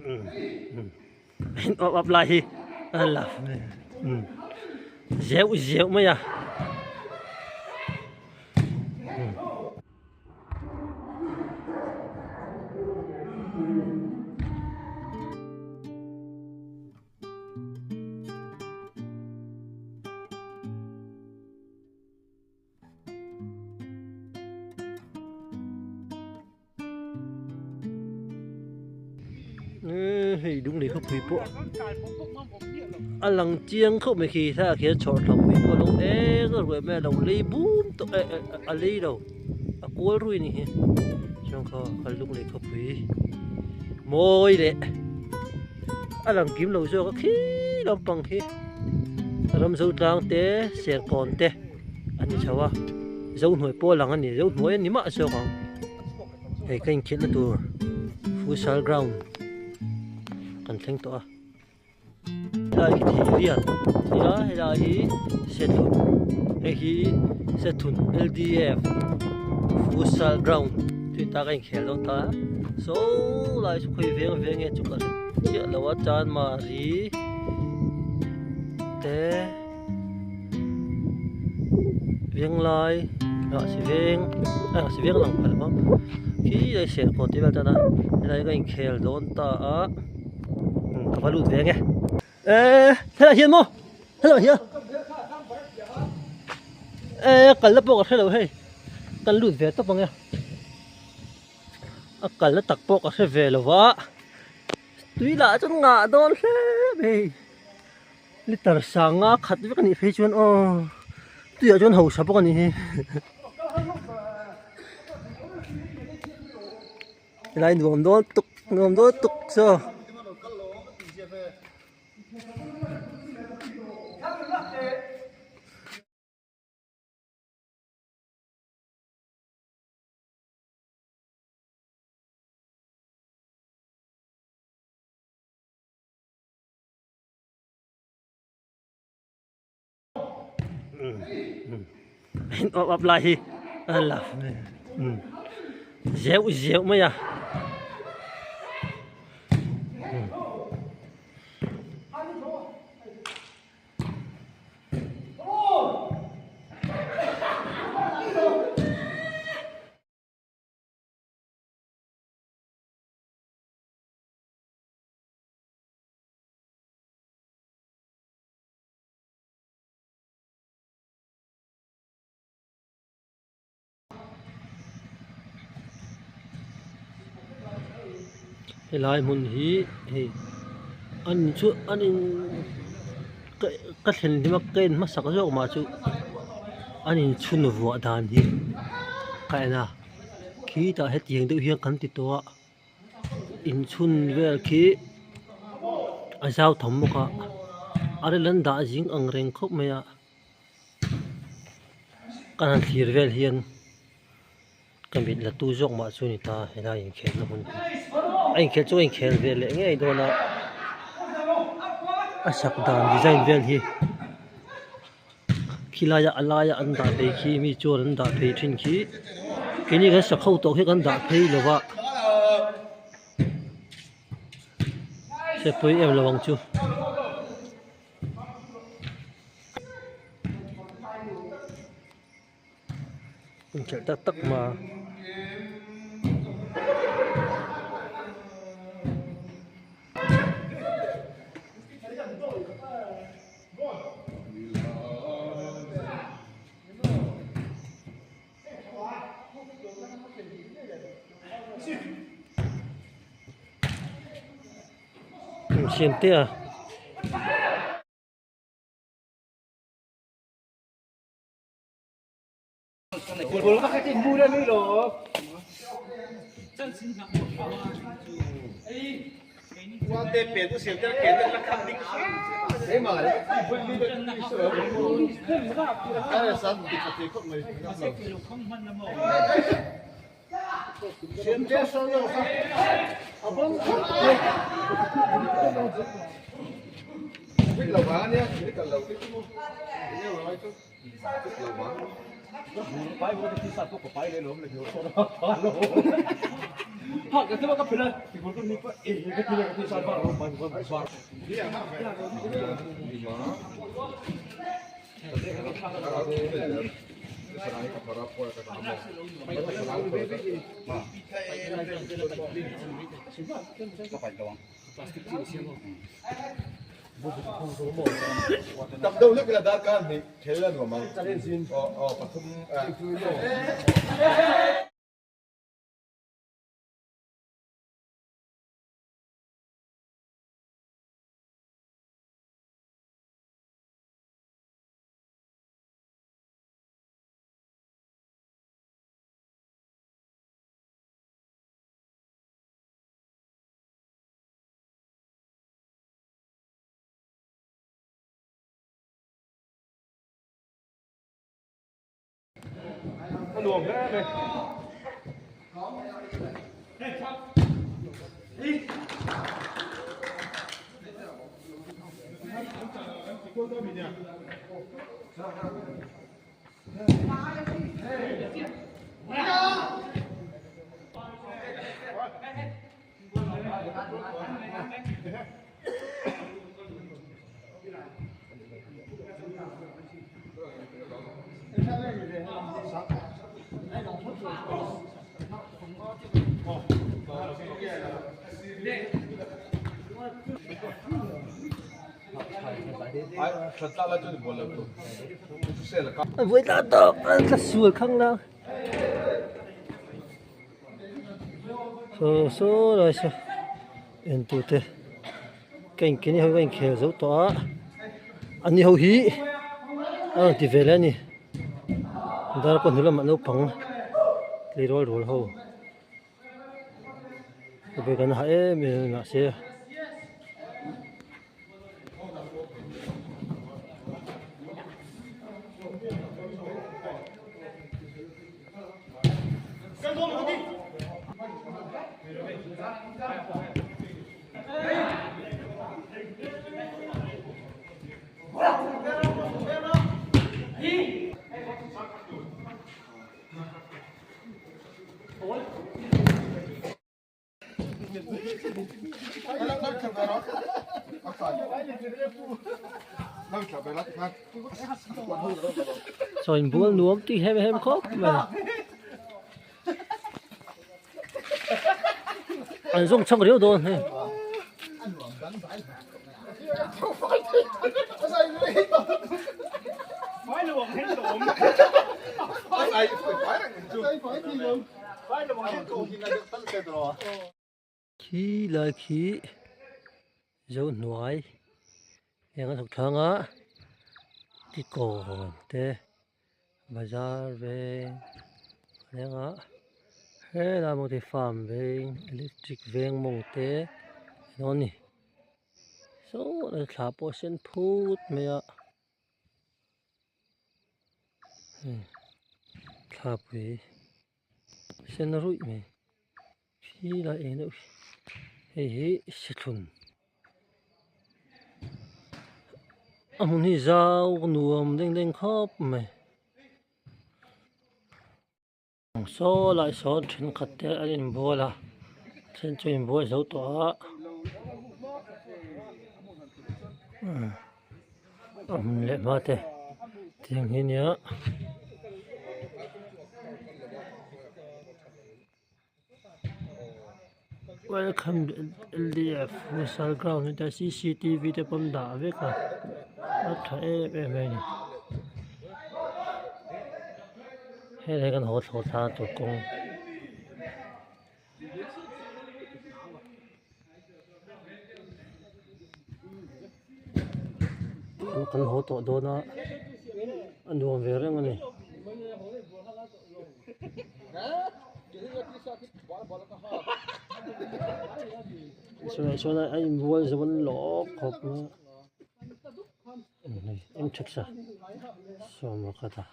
In up up lai hi a la zeuh zeuh mai a. Hei dung lei khawpui pawh a lang chiang khawp mai khi thlalak hian chhawr thla pui pawh a lo eng a ruai mai a lo lei bum tawh eh eh a lei lo a kual rui a ni hi chuan kha kal dung lei khawpui mawi leh a lang kim lo zawk a khi lampang khi ramzo tlang te serkawn te a ni chho a zohnuai pawh a lang a ni zohnuai a ni mah zawk ang hei ka inkhelhna tur futsal ground kan thleng tawh a helai hi thiriat a ni a helai hi sethun hei hi sethun L D F futsal ground tui ta ka inkhel dawn ta saw lai chu khawi veng veng nge chu ka hre chiah lo a chanmari te. Veng lai ah si veng ah si veng lang phal bawk khi a ser pawh tih vel tan a helai ka inkhel dawn ta a ka va lut ve nge eh helai hian maw helai hian eh kalna pawh ka hrelo hei kan lut ve tawp ang e a kalna tak pawh ka hre ve lo va tui lah chuan ngah dawn hle mai. Liter sanga khat vek a nih phei chuan aw tuiah chuan hausa bawk a nih hi helai nuam dawn tuk nuam dawn tuk chaw. In up up lai hi a la zeuh zeuh mai a. Helai hmun hi hei an in chu an in ka thlen hlim a ka en hmasak zawk mah chu an in chhun vuah dan hi ka en a khitah hetiang deuh hian kan ti tawh a. Inchhun vel khi a zau tham bawk a a rel an dah zing ang reng khawp mai a ka han thlir vel hian ka mit la tu zawk mah chu a ni ta helai inkhelhna hmun hi a inkhelh chu a inkhel ve leh ngei dawn a a sak dan design vel hi khilai a laia an dah phei khi mi chuan an dah phei thin khi keini kan sak ho tawh khi kan dah phei lo va hriatpui em lo ang chu. Inkhelh tak tak ma. Siam te a. Với ta tawp ka sual khang lang so so lai saw en tu te ka in keni ho ka inkhel zo tawh a ani ho hi a rawn ti ve leh a ni dar pawh hnu lamah naupang tleirawl rual ho kan ha em em a mahse. Saw inbual nuam tih hem hem khawp mai an zawng chhak riau dawn hei. Khi lai khi zo hnuai eng a thawk thlang a tikawn te bazar veng a leng a helai mawng te farm veng electric veng mawng te eng a ni saw lai thla pawh a sen phut mai a. Thlapui sen ruih mai khi lai eng deuh hi hei hi sithlun a hmun hi zau nuam deng deng khawp mai. Saw lai sawn thenkhat te an inbual a then chu inbual zo tawh a a hmun leh hma te tiang hi nia. Welcome L_D_F futsal ground hi te C_C_T_V te pawh an dah vek a a tha em em mai a ni helai kan haw chho thla tur kawng. Kan haw tawh dawn a a nuam ve reng a ni. Chuan a inbual zo an lawk khawp mai a eng ṭhek sa sawm pakhat a.